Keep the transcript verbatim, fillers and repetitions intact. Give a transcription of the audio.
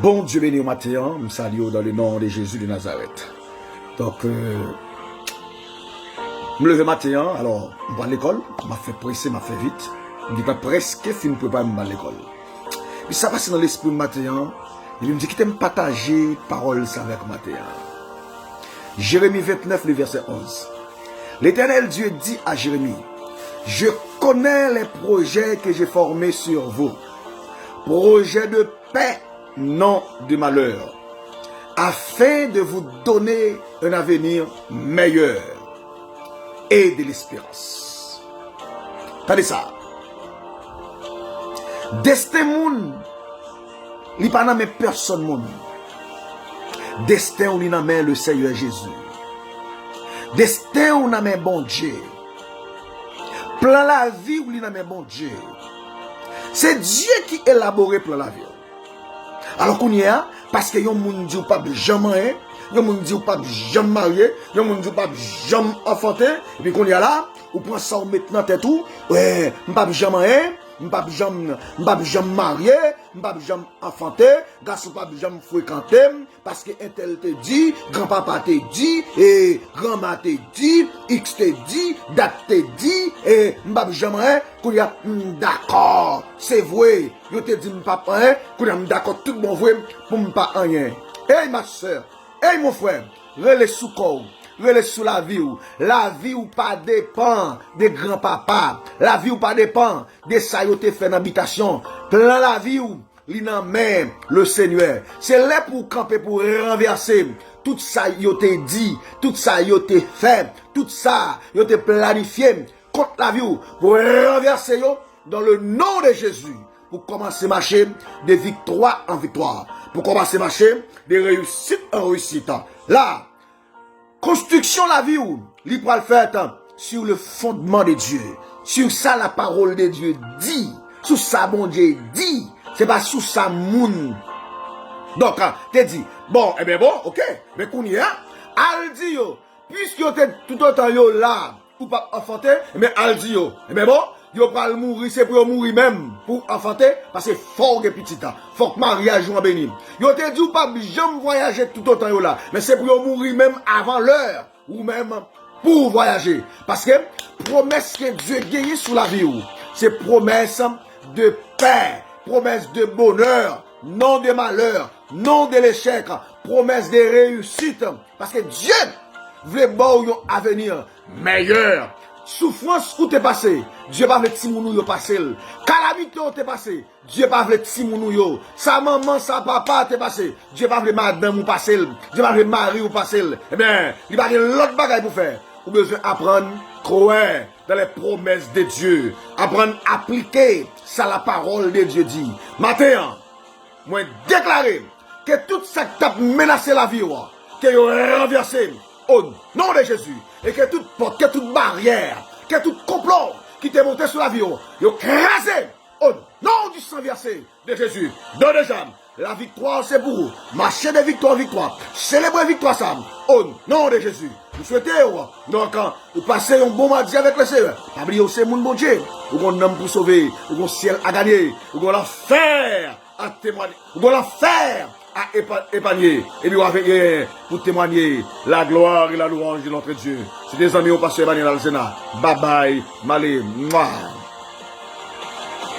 Bondye beni w maten an, m salye w dans le nom de Jésus de Nazareth. Donk, euh, m leve maten an, alò, m pral lekòl, m ap fè prese, m ap fè vit. M gentan prèske fin prepare m pral lekòl. Epi sa pase nan lespri m maten an, epi m di kite m pataje pawòl sa avèk maten an. Jérémie vingt-neuf, le verset onze. L'Éternel Dieu dit à Jérémie, je connais les projets que j'ai formés sur vous, projets de paix, non de malheur, afin de vous donner un avenir meilleur et de l'espérance. Tande sa. Desten moun, li pa nan men pèsòn moun. Desten w li nan men le Seigneur Jésus. Desten w nan men Bondye. Plan lavi w li nan men Bondye. Se Dye ki elabore plan lavi w. Alò kounye a, paske yon moun di w p ap janm anyen, yon moun di w p ap janm marye, yon moun di w p ap janm anfante, epi kounye a la, ou pran sa ou met nan tèt ou, wè, m p ap janm anyen, m p ap janm, m p ap janm marye, m p ap janm anfante, gason p ap janm frekante m, paske entèl te di, granpapa te di, e granma te di, iks te di, dat te di, e m p ap janm anyen, kounye a, m dakò, se vre, yo te di m p ap anyen, kounye a m dakò tout bon vre pou m pa anyen. Ey, ma sè, ey, mon frè, rele sou kò w, rele sou lavi w. Lavi w pa depan de granpapa. Lavi w pa depan de sa yo te fè nan bitasyon. Plan lavi w, li nan men le Senyè. Se lè pou w kanpe, pou w ranvèse tout sa yo te di, tout sa yo te fè, tout sa yo te planifye kont lavi w, pou w ranvèse yo dans le nom de Jésus, pou kòmanse mache de viktwa an viktwa, pou kòmanse mache de reyisit an reyisit. La, konstriksyon lavi w, li pral fèt sur le fondement de Dieu, sur sa la parole de Dieu di, sou sa Bondye di, se pa sou sa moun. Donk, te di, bon, ebyen bon, oke, men kounye a, al di yo, piske yo te toutotan yo la, ou p ap anfante, ebyen al di yo, ebyen bon, yo pral mouri, se pou yo mouri menm, pou w anfante, paske fò w gen pitit la, fòk maryaj ou an beni. Yo te di w p ap janm vwayaje toutotan yo la, men se pou yo mouri menm avan lè, ou menm, pou w vwayaje. Paske pwomès ke Dye genyen sou lavi w, se pwomès de pè, pwomès de bonè, non de malè, non de lechèk, pwomès de reyisit. Paske Dye vle ba w yon avni meyè. Soufrans ou te pase, Dye pa vle timoun ou yo pase l. Kalamite ou te pase, Dye pa vle timoun ou yo. Sa manman, sa papa te pase, Dye pa vle madanm ou pase l. Dye pa vle mari ou pase l. Ebyen, li pa gen lòt bagay pou fè. Ou bezwen aprann kwè dans les promesses de Dieu. Aprann aplike sa la parole de Dieu dit. Maten an, mwen deklare ke tout sa k t ap menase lavi w, ke yo ranvèse o non de Jezi, e ke tout pòt, ke tout baryè, ke tout konplo ki te monte sou lavi w, yo kraze o non du sang versé de Jésus. Donn deja, la viktwa se pou ou. Mache de viktwa an viktwa. Selebre viktwa sa o non de Jezi. M swete w, donk, ou pase yon bon madi avèk Lesenyè. Pa bliye w se moun Bondye. Ou gon nanm pou sove, ou gon syèl a ganye, ou gon lanfè a temwanye, ou gon lanfè a epa- epanye. Epi w ap genyen pou temwanye la gloire et la louange de notre Dieu. Se te zanmi w, pastè Emmanuel Alzena. Babay, m ale. Mwa.